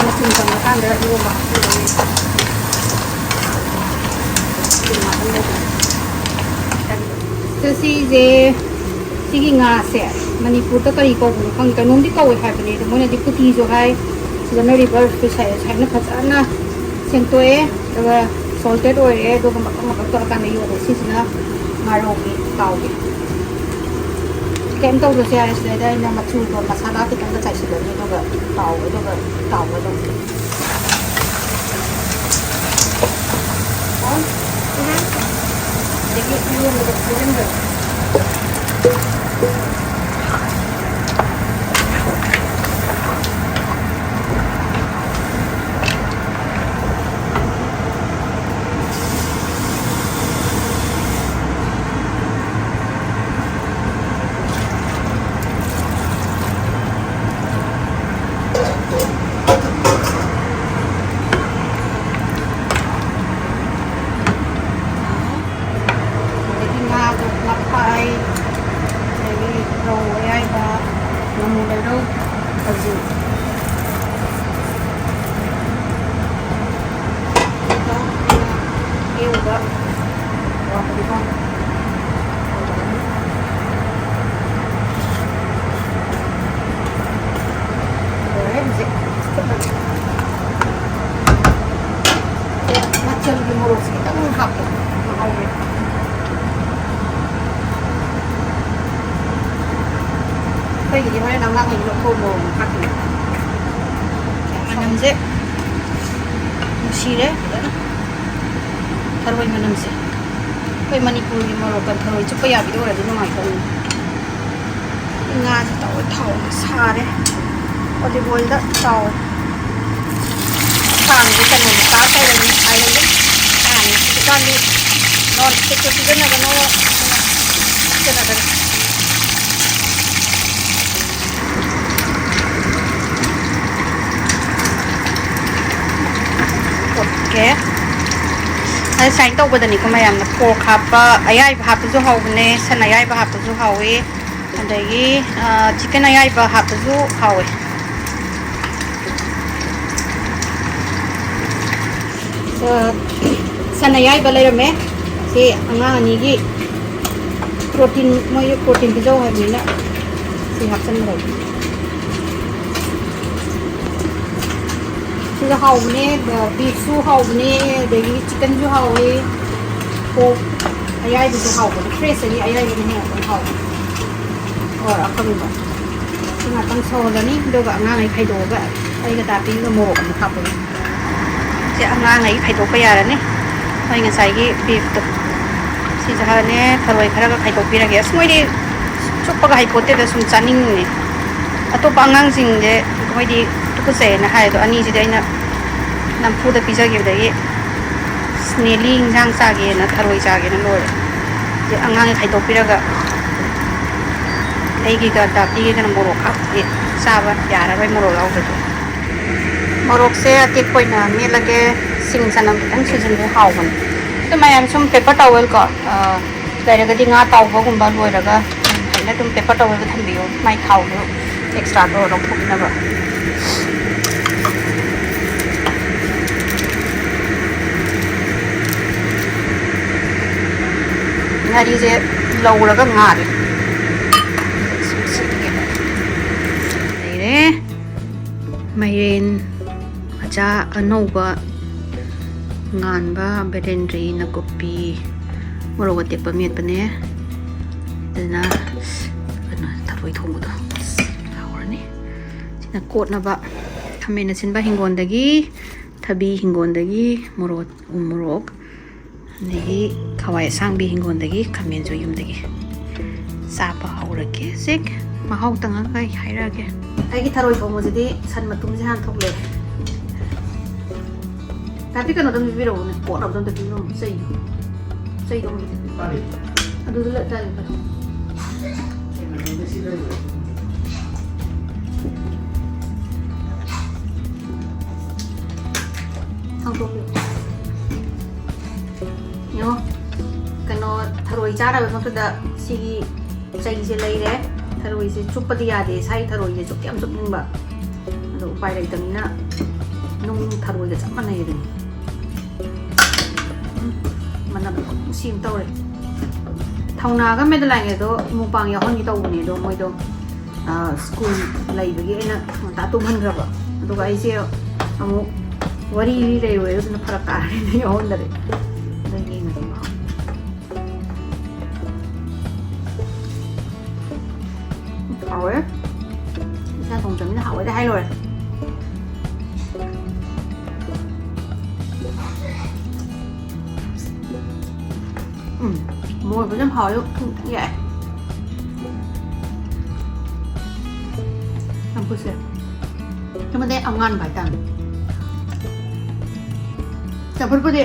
ꯃꯆꯨꯝ ꯆꯪꯉꯀꯥꯟꯗ ꯏꯔꯣꯝꯕ ꯍꯥꯞꯆꯤꯜꯂꯅꯤ꯫ ꯁꯤꯁꯦ, ꯁꯤꯒꯤ ꯉꯥꯁꯦ ꯃꯅꯤꯄꯨꯔꯗ ꯀꯔꯤ ꯀꯧꯕꯅꯣ ꯈꯪꯗꯦ, ꯀꯩꯅꯣꯝꯗꯤ ꯀꯧꯋꯦ ꯍꯥꯏꯕꯅꯦ, ꯑꯗꯣ ꯃꯣꯏꯅꯗꯤ ꯐꯨꯇꯤꯁꯨ ꯍꯥꯏ, ꯁꯤꯗꯅ ꯔꯤꯚꯔꯁ ꯁꯨ ꯁꯥꯏ꯫ ꯁꯨꯃꯥꯏꯅ ꯐꯖꯅ ꯁꯦꯡꯇꯣꯛꯑꯦ, ꯑꯗꯨꯒ ꯁꯣꯜꯇꯦꯠ ꯑꯣꯏꯔꯦ, ꯑꯗꯨꯒ ꯃꯀꯛ ꯃꯀꯛ ꯇꯧꯔꯀꯥꯟꯗ ꯌꯣꯜꯂꯦ꯫ ꯁꯤꯁꯤꯅ ꯉꯥꯔꯧꯒꯤ ꯇꯥꯎꯒꯦ꯫ ꯀꯩꯝ ꯇꯧꯗ꯭ꯔꯁꯨ ꯌꯥꯔꯦ꯫ ꯁꯤꯗꯩꯗ ꯑꯩꯅ ꯃꯆꯨꯗꯣ ꯃꯁꯥꯂꯥ ꯈꯤꯇꯪꯒ ꯆꯥꯏꯁꯤꯜꯂꯅꯤ, ꯑꯗꯨꯒ ꯇꯥꯎꯒꯦ, ꯑꯗꯨꯒ ꯇꯥꯎꯒꯦ ꯑꯗꯨꯝ꯫ ꯑꯗꯒꯤ ꯏꯔꯣꯟꯕꯗ ꯐꯨꯠꯍꯟꯕ꯫ ꯑꯗꯒꯤ ꯉꯥꯗꯣ, ꯉꯥꯄꯥꯏ, ꯑꯗꯒꯤ ꯔꯧ ꯑꯌꯥꯏꯕ, ꯉꯥꯃꯨ ꯂꯩꯔꯧ, ꯈꯖꯤꯡ꯫ ꯑꯌꯨꯕ꯫ ꯂꯣꯏꯔꯦ ꯍꯧꯖꯤꯛ꯫ ꯃꯆꯜꯒꯤ ꯃꯣꯔꯣꯛꯁꯦ ꯈꯤꯇꯪ ꯍꯥꯞꯄꯣ꯫ ꯉꯥꯍꯥꯎꯒꯤ꯫ ꯑꯇꯩꯒꯤꯗꯤ ꯍꯣꯔꯦꯟ ꯑꯉꯥꯡꯈꯩꯒꯤ ꯂꯧꯊꯣꯛꯑ ꯃꯣꯔꯣꯛ ꯑꯃꯨꯛ ꯍꯥꯞꯈꯤꯅꯤ꯫ ꯃꯅꯝꯁꯦ ꯅꯨꯡꯁꯤꯔꯦ ꯐꯖꯅ꯫ ꯊꯔꯣꯏ ꯃꯅꯝꯁꯦ꯫ ꯑꯩꯈꯣꯏ ꯃꯅꯤꯄꯨꯔꯒꯤ ꯃꯣꯔꯣꯛꯀ ꯊꯔꯣꯏ ꯆꯨꯞꯄ ꯌꯥꯕꯤꯗ ꯑꯣꯏꯔꯗꯤ ꯅꯨꯡꯉꯥꯏꯗꯧꯅꯤ꯫ ꯉꯥꯁꯦ ꯇꯧꯔ ꯊꯥꯎ ꯁꯥꯔꯦ꯫ ꯑꯣꯂꯤꯚ ꯑꯣꯏꯜꯗ ꯇꯥꯎꯔꯦ꯫ ꯁꯥꯡꯕ ꯀꯩꯅꯣꯗꯣ ꯆꯥ ꯇꯧꯔꯅꯤ ꯍꯥꯏꯔꯒ꯫ ꯁꯥꯡꯉꯦ꯫ ꯍꯧꯖꯤꯛꯀꯥꯟꯗꯤ ꯅꯣꯟ ꯁ꯭ꯇꯤꯛꯇꯣ ꯁꯤꯖꯤꯟꯅꯒꯅꯣ꯫ ꯁꯤꯖꯤꯟꯅꯗꯔꯦ꯫ ꯑꯣꯀꯦ꯫ ꯑꯗ ꯁꯨꯃꯥꯏꯅ ꯇꯧꯕꯗꯅꯤꯀꯣ ꯃꯌꯥꯝꯅ ꯄꯣꯔꯛ ꯍꯥꯞꯄ, ꯑꯌꯥꯏꯕ ꯍꯥꯞꯄꯁꯨ ꯍꯥꯎꯕꯅꯦ, ꯁꯟ ꯑꯌꯥꯏꯕ ꯍꯥꯞꯄꯁꯨ ꯍꯥꯎꯋꯤ, ꯑꯗꯒꯤ, ꯑ, ꯆꯤꯛꯀꯟ ꯑꯌꯥꯏꯕ ꯍꯥꯞꯄꯁꯨ ꯍꯥꯎꯋꯦ꯫ ꯑ, ꯁꯟ ꯑꯌꯥꯏꯕ ꯂꯩꯔꯝꯃꯦ꯫ ꯁꯤ ꯑꯉꯥꯡ ꯑꯅꯤꯒꯤ ꯄ꯭ꯔꯣꯇꯤꯟ, ꯃꯣꯏ ꯄ꯭ꯔꯣꯇꯤꯟ ꯄꯤꯖꯧ ꯍꯥꯏꯕꯅꯤꯅ ꯁꯤ ꯍꯥꯞꯆꯤꯟꯈ꯭ꯔꯒꯦ꯫ ꯁꯤꯁꯨ ꯍꯥꯎꯕꯅꯦ, ꯕꯤꯐꯁꯨ ꯍꯥꯎꯕꯅꯦ, ꯑꯗꯒꯤ ꯆꯤꯛꯀꯟꯁꯨ ꯍꯥꯎꯋꯦ, ꯄꯣꯔꯛ ꯑꯌꯥꯏꯕꯁꯨ ꯍꯥꯎꯕꯅꯦ꯫ ꯐ꯭ꯔꯦꯁꯇꯒꯤ ꯑꯌꯥꯏꯕꯅ ꯍꯦꯟꯅ ꯑꯗꯨꯝ ꯍꯥꯎꯕꯅꯦ꯫ ꯑꯣꯔ ꯑꯀꯪꯕ꯫ ꯁꯤ ꯉꯥꯛꯇꯪ ꯁꯧꯍꯜꯂꯅꯤ, ꯑꯗꯨꯒ ꯑꯉꯥꯡꯉꯩ ꯈꯥꯏꯗꯣꯛꯑꯒ ꯑꯩꯒ ꯇꯥꯄꯤꯒ ꯃꯣꯔꯣꯛ ꯑꯃ ꯍꯥꯞꯄꯅꯤ꯫ ꯁꯦ ꯑꯉꯥꯡꯉꯩ ꯈꯥꯏꯗꯣꯛꯄ ꯌꯥꯔꯅꯤ꯫ ꯃꯣꯏ ꯉꯁꯥꯏꯒꯤ ꯕꯤꯐꯇꯣ꯫ ꯁꯤꯁꯦ ꯈꯔꯅꯦ, ꯊꯔꯣꯏ ꯈꯔꯒ ꯈꯥꯏꯗꯣꯛꯄꯤꯔꯒꯦ꯫ ꯑꯁ, ꯃꯣꯏꯗꯤ ꯆꯨꯞꯄꯒ ꯍꯩꯄꯣꯠꯇꯦꯗ, ꯁꯨꯝ ꯆꯥꯅꯤꯡꯉꯤꯅꯦ꯫ ꯑꯇꯣꯞꯄ ꯑꯉꯥꯡꯁꯤꯡꯁꯦ ꯃꯣꯏꯗꯤ ꯇꯨꯀꯠꯆꯩꯌꯦꯅ ꯍꯥꯏ, ꯑꯗꯣ ꯑꯅꯤꯁꯤꯗꯤ ꯑꯩꯅ ꯅꯝꯐꯨꯗ ꯄꯤꯖꯈꯤꯕꯗꯒꯤ ꯅꯦꯂꯤ ꯏꯟꯖꯥꯡ ꯆꯥꯒꯦꯅ, ꯊꯔꯣꯏ ꯆꯥꯒꯦꯅ ꯂꯣꯏꯔꯦ꯫ ꯁꯤ ꯑꯉꯥꯡꯒꯤ ꯈꯥꯏꯗꯣꯛꯄꯤꯔꯒ ꯑꯩꯒꯤꯒ ꯇꯥꯄꯤꯒꯤꯒꯅ ꯃꯣꯔꯣꯛ ꯍꯥꯞꯄꯗꯤ ꯆꯥꯕ ꯌꯥꯔꯔꯣꯏ, ꯃꯣꯔꯣꯛ ꯌꯥꯎꯗ꯭ꯔꯗꯤ꯫ ꯃꯣꯔꯣꯛꯁꯦ ꯑꯇꯦꯛꯄ ꯑꯣꯏꯅ ꯃꯦꯠꯂꯒꯦ, ꯁꯤꯡ ꯆꯅꯝ ꯈꯤꯇꯪ ꯁꯨꯖꯤꯟꯕ ꯍꯥꯎꯕꯅꯦ꯫ ꯑꯗꯨ ꯃꯌꯥꯝ ꯁꯨꯝ ꯄꯦꯄꯔ ꯇꯥꯋꯦꯜ ꯀꯣ, ꯑ, ꯂꯩꯔꯒꯗꯤ ꯉꯥ ꯇꯥꯎꯕꯒꯨꯝꯕ ꯂꯣꯏꯔꯒ ꯐꯖꯅ ꯑꯗꯨꯝ ꯄꯦꯄꯔ ꯇꯥꯋꯦꯜꯗ ꯊꯝꯕꯤꯌꯣ, ꯃꯥꯏ ꯊꯥꯎꯗꯣ ꯑꯦꯛꯁꯇ꯭ꯔꯥꯗꯣ ꯂꯧꯊꯣꯛꯅꯕ꯫ ꯉꯥꯔꯤꯁꯦ ꯂꯧꯔꯒ ꯉꯥꯔꯦ꯫ ꯂꯩꯔꯦ꯫ ꯃꯥꯏꯔꯦꯟ ꯃꯆꯥ ꯑꯅꯧꯕ ꯉꯥꯟꯕ, ꯕꯦꯂꯦꯟꯗ꯭ꯔꯤ, ꯅꯥꯀꯨꯞꯄꯤ, ꯃꯣꯔꯣꯛ ꯑꯇꯦꯛꯄ ꯃꯦꯠꯄꯅꯦ꯫ ꯑꯗꯨꯅ ꯀꯩꯅꯣ, ꯊꯔꯣꯏ ꯊꯣꯡꯕꯗꯣ ꯍꯧꯔꯅꯤ꯫ ꯁꯤꯅ ꯀꯣꯠꯅꯕ ꯈꯥꯃꯦꯟ ꯑꯁꯤꯟꯕ ꯍꯤꯡꯒꯣꯜꯗꯒꯤ, ꯊꯕꯤ ꯍꯤꯡꯒꯣꯜꯗꯒꯤ, ꯃꯣꯔꯣꯛ, ꯎ ꯃꯣꯔꯣꯛ, ꯑꯗꯒꯤ ꯍꯋꯥꯏ ꯑꯁꯥꯡꯕꯤ ꯍꯤꯡꯒꯣꯜꯗꯒꯤ, ꯈꯥꯃꯦꯟꯁꯨ ꯌꯨꯝꯗꯒꯤ꯫ ꯆꯥꯕ ꯍꯧꯔꯒꯦ ꯍꯧꯖꯤꯛ꯫ ꯃꯍꯥꯎ ꯇꯪꯉꯒ ꯑꯩ ꯍꯥꯏꯔꯛꯑꯒꯦ꯫ ꯑꯩꯒꯤ ꯊꯔꯣꯏ ꯊꯣꯡꯕꯁꯤꯗꯤ ꯁꯟ ꯃꯇꯨꯝꯁꯦ ꯍꯥꯟꯅ ꯊꯣꯛꯂꯛꯑꯦ꯫ ꯇꯥꯄꯤ, ꯀꯩꯅꯣꯗ ꯑꯝꯇ ꯄꯤꯕꯤꯔꯛꯎꯅꯦ, ꯀꯣꯠꯅꯕꯗ ꯑꯝꯇ ꯄꯤꯕꯤꯔꯛꯎ, ꯆꯩꯗꯣ꯫ ꯆꯩꯗꯣ ꯑꯝꯇ ꯄꯤꯕꯤꯔꯛꯎ꯫ ꯑꯗꯨꯗ ꯂ-, ꯆꯥꯒꯦ, ꯆꯥꯒꯦ꯫ ꯍꯥꯡꯗꯣꯛꯄꯤꯌꯨ꯫ ꯌꯦꯡꯉꯣ, ꯀꯩꯅꯣ, ꯊꯔꯣꯏ ꯆꯥꯅꯕꯒꯤꯗꯃꯛꯇꯗ ꯁꯤꯒꯤ ꯆꯩꯁꯦ ꯂꯩꯔꯦ꯫ ꯊꯔꯣꯏꯁꯦ ꯆꯨꯞꯄꯗꯤ ꯌꯥꯗꯦ, ꯏꯁꯥꯒꯤ ꯊꯔꯣꯏꯁꯦ ꯆꯨꯞꯇꯤ ꯌꯥꯝ ꯆꯨꯞꯅꯤꯡꯕ, ꯑꯗꯣ ꯎꯄꯥꯏ ꯂꯩꯇꯕꯅꯤꯅ ꯅꯨꯡ ꯊꯔꯣꯏꯒ ꯆꯞ ꯃꯥꯟꯅꯩ ꯑꯗꯨꯅꯤ꯫ ꯃꯅꯝ ꯅꯨꯡꯁꯤ ꯑꯃ ꯇꯧꯔꯦ꯫ ꯊꯧꯅꯥꯒ ꯃꯦꯗꯂꯥꯏꯟꯒꯗꯣ ꯃꯨꯛꯕꯥꯡ ꯌꯥꯎꯍꯟꯒꯦ ꯇꯧꯕꯅꯦ, ꯑꯗꯣ ꯃꯣꯏꯗꯣ, ꯑ, ꯁ꯭ꯀꯨꯜ ꯂꯩꯕꯒꯤ ꯑꯩꯅ ꯉꯟꯇꯥ ꯇꯨꯝꯍꯟꯈ꯭ꯔꯕ꯫ ꯑꯗꯨꯒ ꯑꯩꯁꯦ ꯑꯃꯨꯛ ꯋꯥꯔꯤ ꯂꯩꯔꯣꯏ, ꯑꯗꯨꯅ ꯐꯔꯛ ꯇꯥꯔꯅꯤꯅ ꯌꯥꯎꯍꯟꯗꯔꯦ꯫ ꯑꯗꯨ ꯌꯦꯡꯉꯁꯤ꯫ ꯍꯥꯎꯋꯦ꯫ ꯏꯁꯥ ꯊꯣꯡꯖꯕꯅꯤꯅ ꯍꯥꯎꯋꯦꯗ ꯍꯥꯏ ꯂꯣꯏꯔꯦ꯫ ꯎꯝ, ꯃꯣꯔꯣꯛ ꯐꯖꯅ ꯍꯥꯎꯋꯦ, ꯊꯨꯝ ꯈꯤꯇꯪ ꯌꯥꯛꯑꯦ꯫ ꯆꯝꯐꯨꯠꯁꯦ ꯁꯤꯃꯗꯤ ꯑꯉꯥꯟꯕ ꯍꯥꯏꯇꯥꯔꯦ꯫ ꯆꯝꯐꯨꯠꯄꯨꯗꯤ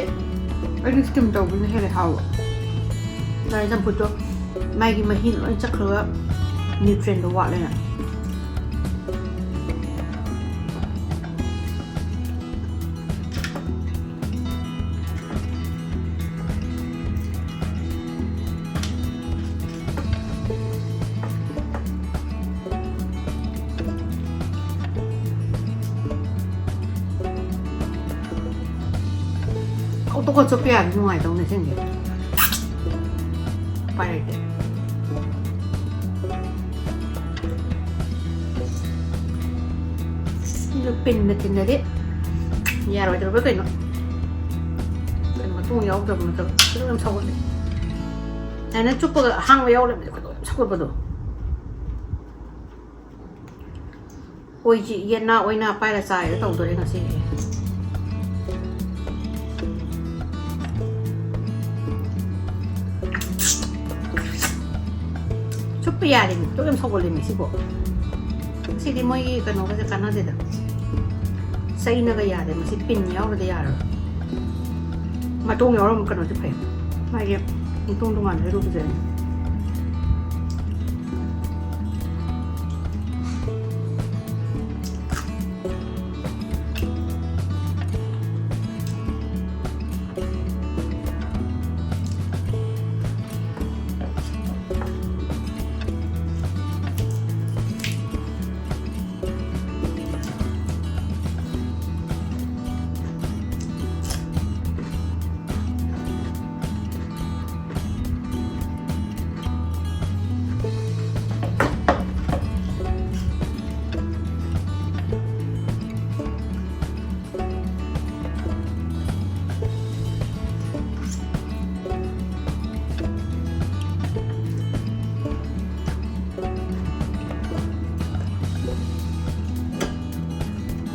ꯑꯩꯗꯤ steam ꯇꯧꯕꯅ ꯍꯦꯜꯂꯦ ꯍꯥꯎꯕ꯫ ꯂꯥꯏ ꯆꯝꯐꯨꯠꯇꯣ ꯃꯥꯒꯤ ꯃꯍꯤ ꯂꯣꯏ ꯆꯠꯈ꯭ꯔꯒ nutrientꯗꯣ ꯋꯥꯠꯂꯦꯅ꯫ ꯈꯣꯠꯇꯣꯛꯀ ꯆꯨꯞꯄ ꯌꯥꯔꯗꯤ ꯅꯨꯡꯉꯥꯏꯗꯧꯅꯦ ꯑꯁꯦꯡꯕꯩ꯫ ꯎꯄꯥꯏ ꯂꯩꯇꯦ꯫ ꯑꯗꯨ ꯄꯤꯟꯅ ꯊꯤꯟꯅꯗꯤ ꯌꯥꯔꯣꯏꯗ꯭ꯔꯕ ꯀꯩꯅꯣ? ꯀꯩꯅꯣ, ꯃꯇꯣꯡ ꯌꯥꯎꯗꯕ ꯅꯠꯇꯕ ꯈꯤꯇꯪ ꯌꯥꯝ ꯁꯧꯒꯠꯂꯦ꯫ ꯑꯗꯨꯃꯥꯏꯅ ꯆꯨꯞꯄꯒ ꯑꯍꯥꯡꯕ ꯌꯥꯎ ꯂꯩꯔꯝꯕꯁꯦ ꯈꯣꯏꯗꯧ ꯌꯥꯝ ꯁꯧꯒꯠꯄꯗꯣ꯫ ꯑꯣꯏꯁꯤ ꯌꯦꯅꯥ ꯑꯣꯏꯅꯥ ꯄꯥꯏꯔ ꯆꯥꯏꯔ ꯇꯧꯗꯣꯔꯦ ꯉꯁꯤꯗꯤ꯫ ꯆꯨꯞꯄ ꯌꯥꯔꯦꯃꯤ, ꯈꯣꯏꯗꯧ ꯌꯥꯝ ꯁꯧꯒꯠꯂꯦꯃꯤ ꯁꯤꯕꯣ꯫ ꯁꯤꯗꯤ ꯃꯣꯏꯒꯤ ꯀꯩꯅꯣꯒꯁꯦ ꯀꯥꯟꯅꯗꯦꯗ꯫ ꯆꯩꯅꯒ ꯌꯥꯗꯦ꯫ ꯃꯁꯤ ꯄꯤꯟ ꯌꯥꯎꯔꯗꯤ ꯌꯥꯔꯔꯣꯏ꯫ ꯃꯇꯣꯡ ꯌꯥꯎꯔꯝꯕ ꯀꯩꯅꯣꯁꯦ ꯐꯩ꯫ ꯃꯥꯒꯤ ꯃꯇꯣꯡ ꯇꯣꯉꯥꯟꯅ ꯂꯩꯔꯨꯕꯁꯦ꯫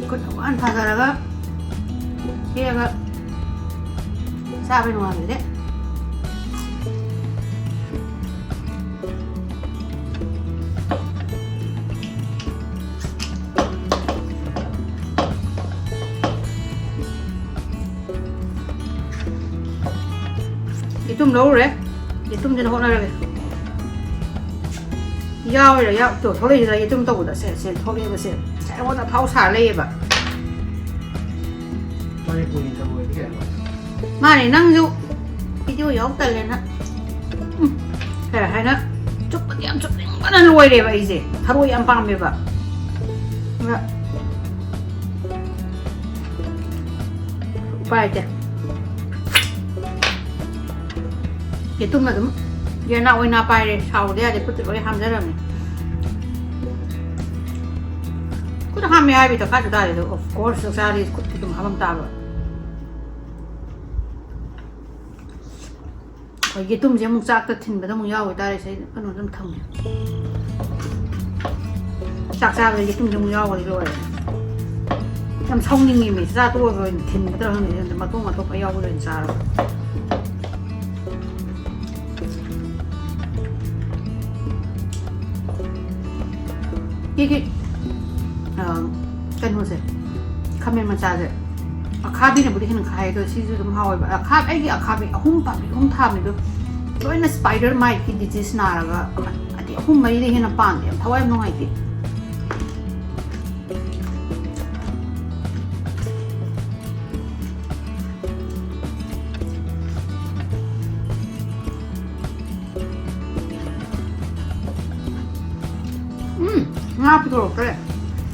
ꯈꯨꯠ ꯋꯥꯅ ꯊꯥꯖꯔꯒ ꯍꯦꯛꯑꯒ ꯆꯥꯕ ꯅꯨꯡꯉꯥꯏꯕꯁꯦ꯫ ꯌꯦꯇꯨꯝ ꯂꯧꯔꯨꯔꯦ꯫ ꯌꯦꯇꯨꯝꯁꯤꯅ ꯍꯣꯠꯅꯔꯒꯦ꯫ ꯌꯥꯎꯔꯤꯔꯥ ꯌꯥꯎ-, ꯇꯣ, ꯊꯣꯛꯂꯛꯏꯁꯤꯗ ꯌꯦꯇꯨꯝ ꯇꯧꯕꯗ ꯁꯦ, ꯁꯦ ꯊꯣꯛꯂꯛꯑꯦꯕ ꯁꯦ꯫ ꯉꯁꯥꯏ ꯑꯩꯉꯣꯟꯗ ꯑꯐꯥꯎ ꯁꯥꯔ ꯂꯩꯌꯦꯕ꯫ ꯃꯥꯅꯦ, ꯅꯪꯁꯨ video ꯌꯥꯎ ꯇꯜꯂꯦꯅ꯫ ꯎꯝ, ꯀꯩ ꯍꯥꯏꯅ ꯆꯨꯞꯄꯗꯤ ꯌꯥꯝ ꯆꯨꯞꯅꯤꯡꯕꯅ ꯂꯣꯏꯔꯦꯕ ꯑꯩꯁꯦ꯫ ꯊꯔꯣꯏ ꯌꯥꯝ ꯄꯥꯝꯃꯦꯕ꯫ ꯑꯗ ꯎꯄꯥꯏ ꯂꯩꯇꯦ꯫ ꯌꯦꯇꯨꯝ ꯑꯗꯨꯝ ꯌꯦꯅꯥ ꯑꯣꯏꯅ ꯄꯥꯏꯔꯦ, ꯁꯥꯎꯗ ꯌꯥꯗꯦ, ꯈꯨꯠꯇ ꯂꯣꯏ ꯍꯥꯝꯖꯔꯝꯃꯦ꯫ ꯈꯨꯠ ꯍꯥꯝꯃꯦ ꯍꯥꯏꯕꯒꯤ ꯗꯔꯀꯥꯔꯁꯨ ꯇꯥꯗꯦ, ꯑꯗꯣ of course ꯆꯥꯛ ꯆꯥꯔꯗꯤ ꯈꯨꯠꯇꯤ ꯑꯗꯨꯝ ꯍꯥꯝꯃꯝ ꯇꯥꯕ꯫ ꯑꯩꯈꯣꯏ ꯌꯦꯇꯨꯝꯁꯦ ꯑꯃꯨꯛ ꯆꯥꯛꯇ ꯊꯤꯟꯕꯗ ꯑꯃꯨꯛ ꯌꯥꯎꯈꯤ ꯇꯥꯔꯦ, ꯁꯤꯗꯩꯗ ꯀꯩꯅꯣ ꯑꯗꯨꯝ ꯊꯝꯃꯦ꯫ ꯆꯥꯛ ꯆꯥꯕꯗ ꯌꯦꯇꯨꯝꯁꯦ ꯑꯃꯨꯛ ꯌꯥꯎꯈ꯭ꯔꯗꯤ ꯂꯣꯏꯔꯦ꯫ ꯌꯥꯝ ꯁꯥꯎꯅꯤꯡꯉꯤꯃꯤ, ꯆꯥ ꯇꯣꯛꯑꯒ ꯑꯣꯏꯅ ꯊꯤꯟꯒꯗ꯭ꯔꯥ ꯈꯪꯗꯦ, ꯃꯇꯣꯡ ꯑꯇꯣꯞꯄ ꯌꯥꯎꯕꯗ ꯑꯣꯏꯅ ꯆꯥꯔꯕ꯫ ꯁꯤꯒꯤ, ꯑ, ꯀꯩꯅꯣꯁꯦ, ꯈꯥꯃꯦꯟ ꯃꯆꯥꯁꯦ, ꯑꯈꯥꯕꯤꯅꯕꯨꯗꯤ ꯍꯦꯟꯅ ꯈꯥꯏ, ꯑꯗꯣ ꯁꯤꯁꯨ ꯑꯗꯨꯝ ꯍꯥꯎꯋꯦꯕ꯫ ꯑꯈꯥ-, ꯑꯩꯒꯤ ꯑꯈꯥꯕꯤ ꯑꯍꯨꯝ, ꯄꯥꯝꯕꯤ ꯑꯍꯨꯝ ꯊꯥꯕꯅꯤꯗꯣ, ꯂꯣꯏꯅ spider mite ꯀꯤ disease ꯅꯥꯔꯒ, ꯑꯗꯤ ꯑꯍꯨꯝ ꯃꯔꯤꯗ ꯍꯦꯟꯅ ꯄꯥꯟꯗꯦ꯫ ꯌꯥꯝ ꯊꯋꯥꯏ ꯌꯥꯝ ꯅꯨꯡꯉꯥꯏꯇꯦ꯫ ꯎꯝ, ꯉꯥ ꯄꯨꯊꯣꯔꯛꯇ꯭ꯔꯦ꯫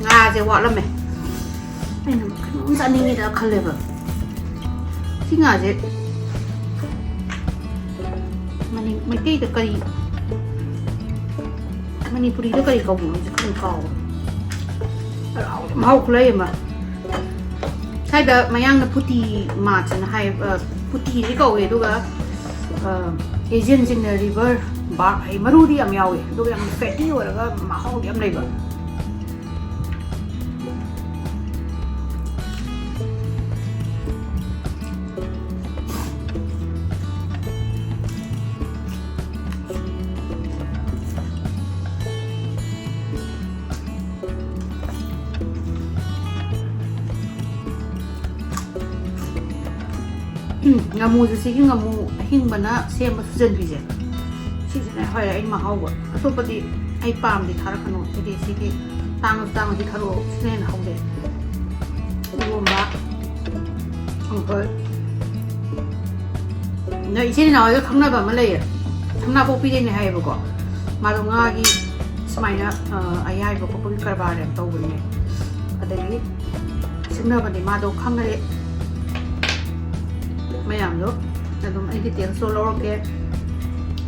ꯉꯥꯁꯦ ꯋꯥꯠꯂꯝꯃꯦ꯫ ꯑꯩꯅ ꯀꯩꯅꯣꯝ ꯆꯥꯅꯤꯡꯉꯤꯗ ꯈꯜꯂꯦꯕ꯫ ꯁꯤ ꯉꯥꯁꯦ ꯃꯅꯤ-, ꯃꯩꯇꯩꯗ ꯀꯔꯤ, ꯃꯅꯤꯄꯨꯔꯤꯗ ꯀꯔꯤ ꯀꯧꯕꯅꯣ ꯍꯧꯖꯤꯛ ꯈꯪ ꯀꯥꯎꯔꯦ꯫ ꯍꯔꯥꯎ-, ꯃꯍꯥꯎ ꯈꯨꯂꯩ ꯑꯃ꯫ ꯁ꯭ꯋꯥꯏꯗ ꯃꯌꯥꯡꯅ ꯐꯨꯇꯤ ꯃꯥꯠꯁꯅ ꯍꯥꯏ, ꯑ, ꯐꯨꯇꯤꯗꯤ ꯀꯧꯋꯦ, ꯑꯗꯨꯒ, ꯑ, Asian ꯁꯤꯡꯅ river bark ꯍꯥꯏ, ꯃꯔꯨꯗꯤ ꯌꯥꯝ ꯌꯥꯎꯋꯦ, ꯑꯗꯨꯒ ꯌꯥꯝ fatty ꯑꯣꯏꯔꯒ ꯃꯍꯥꯎꯗꯤ ꯌꯥꯝ ꯂꯩꯕ꯫ ꯉꯥꯃꯨꯁꯦ, ꯁꯤꯒꯤ ꯉꯥꯃꯨ ꯑꯍꯤꯡꯕꯅ ꯁꯦꯝꯕ ꯁꯨꯖꯟꯕꯤꯁꯦ, ꯁꯤꯁꯤꯅ ꯍꯣꯏ ꯑꯩ ꯃꯍꯥꯎꯕ꯫ ꯑꯇꯣꯞꯄꯗꯤ ꯑꯩ ꯄꯥꯝꯗꯦ, ꯊꯥꯔꯛꯀꯅꯨ꯫ ꯍꯥꯏꯗꯤ ꯁꯤꯒꯤ ꯇꯥꯡꯉꯁꯨ ꯇꯥꯡꯉꯗꯤ ꯊꯥꯔꯛꯑꯣ, ꯁꯤꯅ ꯍꯦꯟꯅ ꯍꯥꯎꯖꯩ꯫ ꯏꯔꯣꯝꯕ, ꯀꯥꯡꯁꯣꯏ꯫ ꯅꯣꯏ ꯏꯆꯤꯟ ꯏꯅꯥꯎ ꯍꯣꯏꯒ ꯈꯪꯅꯕ ꯑꯃ ꯂꯩꯌꯦ, ꯁꯝꯅꯥꯄꯣꯛꯄꯤꯗꯩꯅꯦ ꯍꯥꯏꯌꯦꯕꯀꯣ꯫ ꯃꯥꯗꯣ ꯉꯥꯒꯤ ꯁꯨꯃꯥꯏꯅ, ꯑ, ꯑꯌꯥꯏꯕ ꯈꯣꯠꯄꯒꯤ ꯀꯔꯕꯥꯔ ꯌꯥꯝ ꯇꯧꯕꯅꯦ꯫ ꯑꯗꯒꯤ ꯁꯤꯡꯅꯕꯅꯦ ꯃꯥꯗꯣ, ꯈꯪꯉꯗꯤ ꯃꯌꯥꯝꯗꯣ ꯑꯗꯨꯝ ꯑꯩ ꯗꯤꯇꯦꯜꯁꯇꯣ ꯂꯧꯔꯛꯀꯦ,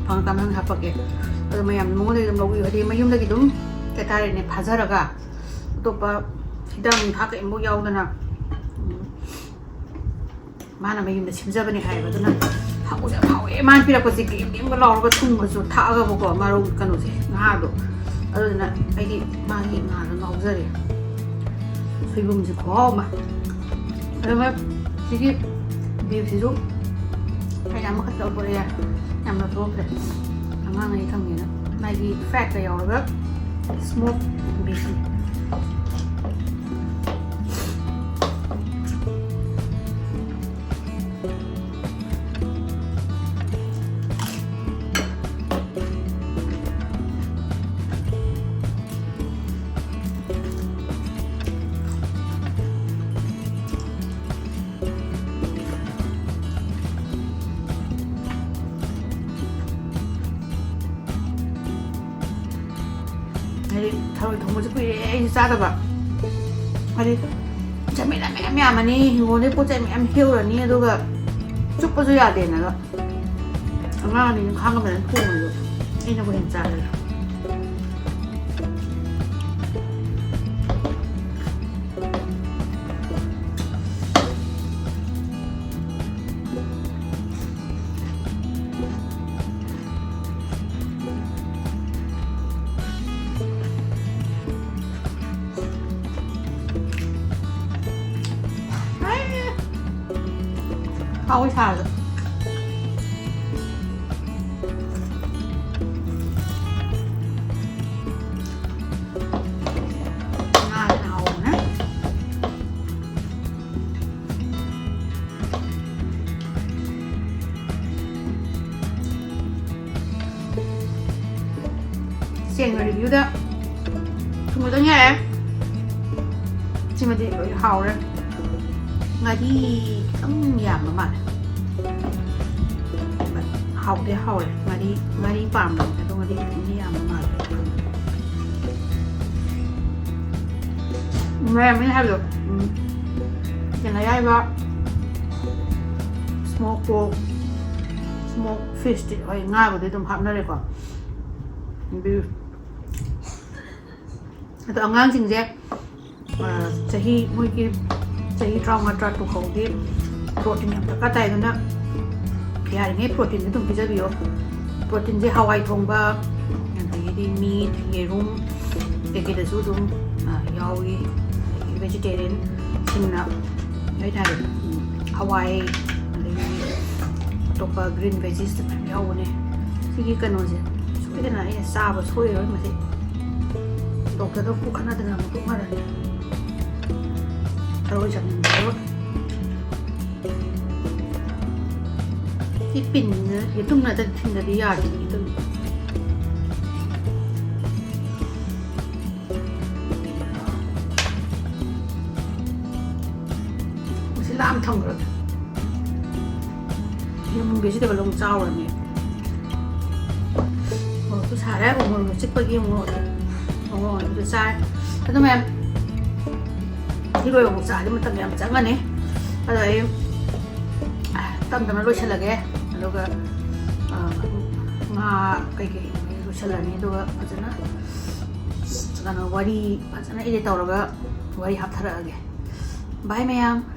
ꯐꯪꯉꯀꯥꯟꯗ ꯍꯥꯞꯄꯛꯀꯦ꯫ ꯑꯗꯣ ꯃꯌꯥꯝ ꯃꯉꯣꯟꯗꯒꯤ ꯑꯗꯨꯝ ꯂꯧꯕꯤꯌꯨ, ꯍꯥꯏꯗꯤ ꯃꯌꯨꯝꯗꯒꯤ ꯑꯗꯨꯝ ꯀꯩ ꯍꯥꯏꯇꯥꯔꯦꯅꯦ, ꯐꯥꯖꯔꯒ ꯑꯇꯣꯞꯄ ꯍꯤꯗꯥꯛ ꯅꯨꯡꯊꯥꯛ ꯀꯔꯤꯝꯐꯥꯎ ꯌꯥꯎꯗꯅ, ꯎꯝ, ꯃꯥꯅ ꯃꯌꯨꯝꯗ ꯁꯦꯝꯖꯕꯅꯦ ꯍꯥꯏꯌꯦꯕ꯫ ꯑꯗꯨꯅ ꯍꯥꯎꯁꯨ ꯌꯥꯝ ꯍꯥꯎꯋꯦ꯫ ꯃꯥꯅ ꯄꯤꯔꯛꯄꯁꯦ ꯀꯦꯝ ꯀꯦꯝꯒ ꯂꯥꯎꯔꯒ ꯊꯨꯝꯒꯁꯨ ꯊꯥꯛꯑꯒꯕꯀꯣ, ꯃꯔꯣꯏ ꯀꯩꯅꯣꯁꯦ, ꯉꯥꯗꯣ꯫ ꯑꯗꯨꯗꯨꯅ ꯑꯩꯗꯤ ꯃꯥꯒꯤ ꯉꯥꯗꯣ ꯉꯥꯎꯖꯔꯦ꯫ ꯁꯣꯏꯕꯨꯝꯁꯦ ꯈꯨꯍꯥꯎ ꯑꯃ꯫ ꯑꯗꯨꯒ ꯁꯤꯒꯤ ꯕꯤꯐꯁꯤꯁꯨ ꯑꯩꯅ ꯑꯃꯈꯛꯇ ꯄꯨꯔꯛꯑꯦ, ꯌꯥꯝꯅ ꯊꯣꯛꯈ꯭ꯔꯦ꯫ ꯑꯉꯥꯡ ꯑꯅꯤ ꯊꯝꯒꯦꯅ꯫ ꯃꯥꯒꯤ ꯐꯦꯠꯀ ꯌꯥꯎꯔꯒ ꯁ꯭ꯃꯣꯛ ꯕꯤꯐꯅꯤ꯫ ꯍꯥꯏꯗꯤ ꯊꯔꯣꯏ ꯊꯣꯡꯕꯁꯨ ꯀꯨꯏꯔꯦ ꯑꯩꯁꯨ ꯆꯥꯗꯕ꯫ ꯍꯥꯏꯗꯤ ꯆꯃꯤꯅ ꯃꯌꯥꯝ ꯌꯥꯝꯃꯅꯤ, ꯍꯤꯡꯒꯣꯜꯗꯩ ꯄꯣꯠ ꯆꯩ ꯃꯌꯥꯝ ꯍꯦꯛꯎꯔꯅꯤ, ꯑꯗꯨꯒ ꯆꯨꯞꯄꯁꯨ ꯌꯥꯗꯦꯅ꯫ ꯑꯉꯥꯡ ꯑꯅꯤꯅ ꯈꯥꯡꯉꯝꯕꯅ ꯊꯣꯡꯕꯗꯣ ꯑꯩꯅꯕꯨ ꯍꯦꯟꯅ ꯆꯥꯔꯦ꯫ ꯍꯥꯎꯋꯤ ꯁꯥꯔꯁꯨ꯫ ꯉꯥꯁꯤꯅ ꯍꯥꯎꯕꯅꯦ꯫ ꯁꯦꯡꯅ ꯔꯤꯚ꯭ꯌꯨꯗ ꯊꯨꯝ ꯈꯤꯇꯪ ꯌꯥꯛꯑꯦ꯫ ꯁꯤꯃꯗꯤ ꯂꯣꯏ ꯍꯥꯎꯔꯦ꯫ ꯉꯥꯔꯤ ꯈꯤꯇꯪ ꯌꯥꯝꯕ ꯃꯥꯜꯂꯦ꯫ ꯍꯥꯎꯗꯤ ꯍꯥꯎꯔꯦ꯫ ꯉꯥꯔꯤ, ꯉꯥꯔꯤ ꯄꯥꯝꯕꯅꯦ, ꯑꯗꯣ ꯉꯥꯔꯤ ꯈꯤꯇꯪꯗꯤ ꯌꯥꯝꯕ ꯃꯥꯜꯂꯦ꯫ ꯃꯌꯥꯝ ꯑꯩꯅ ꯍꯥꯏꯕꯗꯣ, ꯎꯝ, ꯌꯦꯟ ꯑꯌꯥꯏꯕ, smoke pork, smoke fishꯇꯤ, ꯍꯣꯏ, ꯉꯥꯕꯨꯗꯤ ꯑꯗꯨꯝ ꯍꯥꯞꯅꯔꯦꯀꯣ꯫ Beef꯫ ꯑꯗꯣ ꯑꯉꯥꯡꯁꯤꯡꯁꯦ, ꯑ, ꯆꯍꯤ, ꯃꯣꯏꯒꯤ ꯆꯍꯤ ꯇꯔꯥꯃꯉꯥ, ꯇꯔꯥꯇꯔꯨꯛ ꯐꯥꯎꯗꯤ protein ꯌꯥꯝ ꯗꯔꯀꯥꯔ ꯇꯥꯏ꯫ ꯑꯗꯨꯅ ꯌꯥꯔꯤꯉꯩ proteinꯁꯦ ꯑꯗꯨꯝ ꯄꯤꯖꯕꯤꯌꯣ꯫ Proteinꯁꯦ ꯍꯋꯥꯏ ꯊꯣꯡꯕ, ꯑꯗꯒꯤꯗꯤ meat, ꯌꯦꯔꯨꯝ, ꯀꯩꯀꯩꯗꯁꯨ ꯑꯗꯨꯝ, ꯑ, ꯌꯥꯎꯏ꯫ ꯑꯗꯒꯤ vegetarianꯁꯤꯡꯅ, ꯍꯥꯏꯇꯥꯔꯦ, ꯎꯝ, ꯍꯋꯥꯏ, ꯑꯗꯒꯤ ꯑꯇꯣꯞꯄ green veggiesꯇ ꯃꯌꯥꯝ ꯌꯥꯎꯕꯅꯦ꯫ ꯁꯤꯒꯤ ꯀꯩꯅꯣꯁꯦ ꯁꯣꯏꯗꯅ ꯑꯩꯅ ꯆꯥꯕ ꯁꯣꯏꯔꯣꯏ ꯃꯁꯤ꯫ Doctorꯗ ꯄꯨꯈꯠꯅꯗꯅ ꯑꯃꯨꯛ ꯇꯣꯛꯅꯔꯅꯤ꯫ ꯊꯔꯣꯏ ꯆꯥꯅꯤꯡꯕꯗꯣ꯫ ꯁꯤ pinꯅ ꯌꯦꯇꯨꯝꯅ ꯊꯤꯟꯗꯗꯤ ꯌꯥꯗꯦ, ꯌꯦꯇꯨꯝ꯫ ꯃꯁꯤ ꯂꯥꯝ ꯊꯝꯈ꯭ꯔꯒꯦ꯫ ꯌꯨꯝ vegetable ꯑꯃꯨꯛ ꯆꯥꯎꯔꯅꯤ꯫ ꯃꯣꯔꯣꯛꯁꯨ ꯁꯥꯔꯦ, ꯎ ꯃꯣꯔꯣꯛ ꯑꯆꯤꯛꯄꯒꯤ ꯃꯣꯔꯣꯛ, ꯃꯣꯔꯣꯛ ꯑꯗꯨ ꯆꯥꯔꯦ꯫ ꯑꯗꯨ ꯃꯌꯥꯝ ꯏꯔꯣꯏꯕ ꯆꯥꯗꯤ ꯃꯇꯝ ꯌꯥꯝ ꯆꯪꯉꯅꯤ꯫ ꯑꯗꯣ ꯑꯩ ꯇꯞ ꯇꯞꯅ ꯂꯣꯏꯁꯤꯜꯂꯒꯦ꯫ ꯑꯗꯨꯒ, ꯑ, ꯉꯥ ꯀꯩꯀꯩ ꯂꯣꯏꯁꯤꯜꯂꯅꯤ꯫ ꯑꯗꯨꯒ ꯐꯖꯅ, ꯀꯩꯅꯣ, ꯋꯥꯔꯤ ꯐꯖꯅ edit ꯇꯧꯔꯒ ꯋꯥꯔꯤ ꯍꯥꯞꯊꯔꯛꯑꯒꯦ꯫ Bye ꯃꯌꯥꯝ꯫